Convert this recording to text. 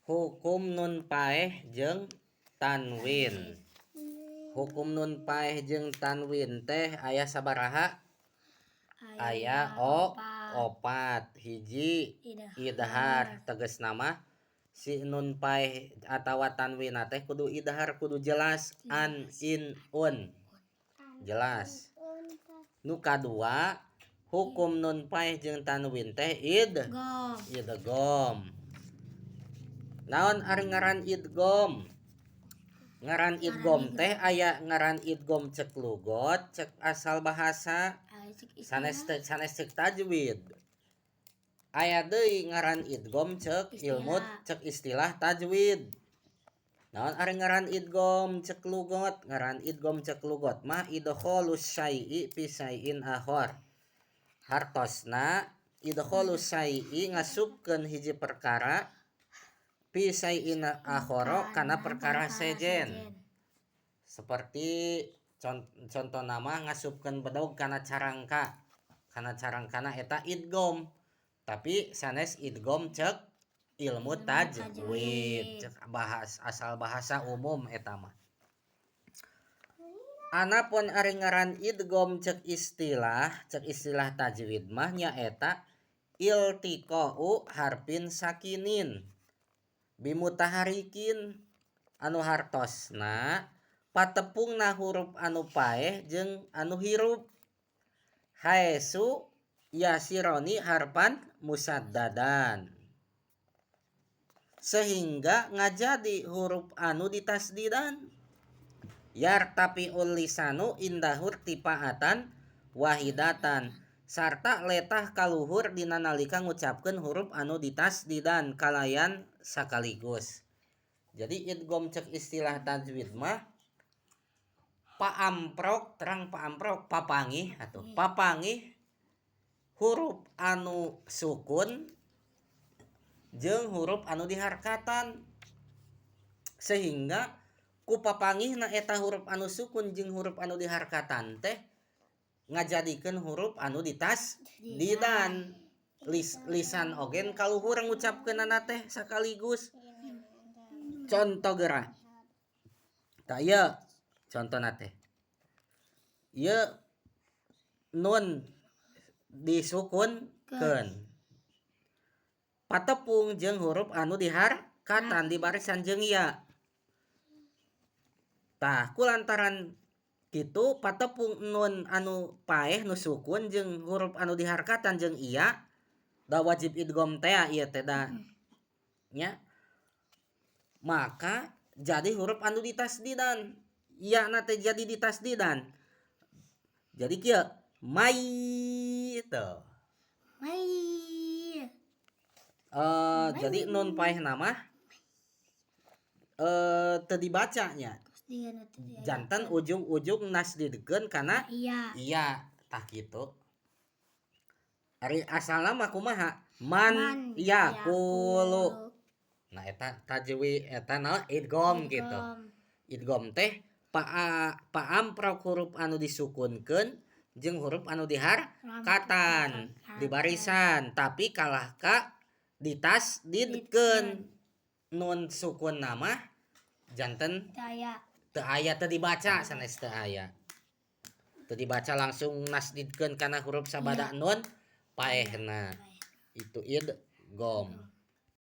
Hukum nun paeh jeung tanwin. Hukum nun paeh jeung tanwin teh aya sabaraha? Aya opat. Hiji, idhar, tegasna mah si nun paeh atawa tanwin teh kudu idhar, kudu jelas an, in, un. Jelas. Nu kadua, hukum nun paeh jeung tanwin teh idgham. Naon ari ngaran idgham? Ngaran idgham teh aya ngaran idgham cek lugot, cek asal bahasa, sanes sanes cek tajwid. Aya deui ngaran idgham cek ilmu, cek istilah tajwid. Naon ari ngaran idgham cek lugot? Ngaran idgham cek lugot mah idkhalus syai'i fi syai'in akhar. Hartosna idkhalus syai'i ngasupkeun hiji perkara fi syai'in akhara kana perkara sejen. Seperti contoh nama ngasupkeun bedog kana carangka. Kana carangkana eta idgham. Tapi sanes idgham cek ilmu tajwid, cek bahas asal bahasa umum eta mah. Anapun ari ngaran idgham cek istilah tajwid mah nyaeta iltiqa'u harfin sakinin bimutaharikin, anu hartosna patepungna huruf anu paeh jeung anu hirup, haitsu yasironi harfan musaddadan, sehingga ngajadi huruf anu ditasdidan, yartafi'ul lisanu indahu irtifa'atan wahidatan, sarta letah kaluhur dina nalika ngucapkeun huruf anu ditasdidan kalayan sakaligus. Jadi idgham cek istilah tajwid mah paamprok, terang paamprok, papangih atuh, papangih huruf anu sukun jeung huruf anu diharkatan, sehingga ku papangihna eta huruf anu sukun jeung huruf anu diharkatan teh ngajadikeun huruf anu ditasdidan, lisan oge kaluhur ngucapkeunana teh sakaligus. Contoh geura tah, ieu contona teh, ieu nun disukunkeun patepung jeung huruf anu diharkatan di barisan jeung ya. Tah, ku lantaran kitu patepung nun anu paeh nu sukun jeung huruf anu diharkatan jeung iya, da wajib idgham teh ieu teh da nya, maka jadi huruf anu ditasdidan, ya na teh jadi ditasdidan, jadi kieu, mai teu. Mai. Jadi nun paeh nama teu dibacanya, janten ujung-ujung nasdidkeun kana iya. Tah, kitu. Ari asalna mah kumaha? Man, Man yaqulu. Nah, eta tajwid, eta naon, idgham gitu. Idgham teh paamprok huruf anu disukunkeun jeung huruf anu diharkatan di barisan, tapi kalah ka ditasdidkeun. Nun sukun nama janten Daya. Teu aya, teu dibaca, sanes teu aya, teu dibaca, langsung nasdidkeun kana huruf sabada nun paehna. Itu idgham.